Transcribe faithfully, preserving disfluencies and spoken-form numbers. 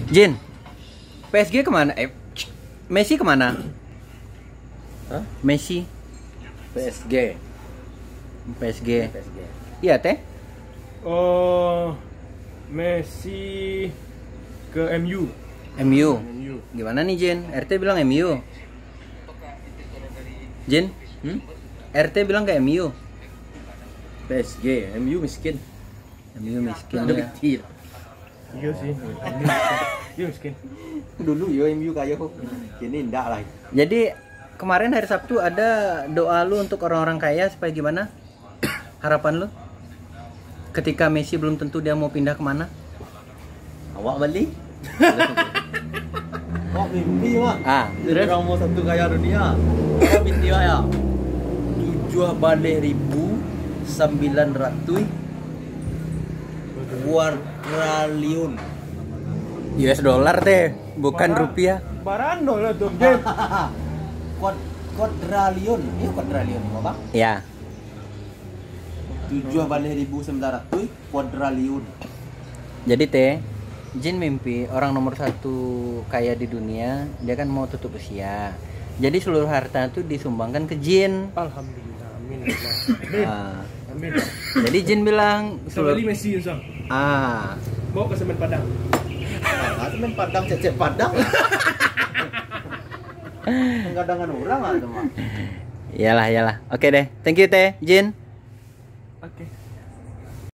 Jin, P S G kemana? Eh, Messi kemana? Hah? Messi, P S G. P S G. P S G. Iya teh. Oh, Messi ke M U. M U. M U. Gimana nih Jin? R T bilang M U. Jin, Hmm? R T bilang ke M U. P S G, M U miskin. M U miskin Ada ya. kecil. Iya sih. Iya miskin. Dulu yo M U kaya kok. Kini ndak lah. Jadi kemarin hari Sabtu ada doa lu untuk orang-orang kaya supaya gimana? Harapan lu? Ketika Messi belum tentu dia mau pindah kemana? Awak balik. Awak mimpi mah. Ah, Jadi terus? Orang mau satu kaya dunia. Awak mimpi mah ya. Tujuh baleh ribu sembilan ratus kuadriliun. U S dollar teh, bukan rupiah. Barano lah tu, Jin. Kuad kuadriliun. Iya kuadriliun apa? Ya. Tujuh baleh ribu sembilan ratus kuadriliun. Jadi teh, Jin mimpi orang nomor satu kaya di dunia, dia kan mau tutup usia. Jadi seluruh harta tuh disumbangkan ke Jin. Alhamdulillah, amin. Ah. Amin. Jadi Jin bilang Kita seluruh beli Messi Sam. Ah, Bawa ke Semen Padang. Nah, Semen Padang, cecek Padang. Penggadangan orang lah tu mah. Iyalah, iyalah. Oke deh. Thank you teh, Jin. Oke.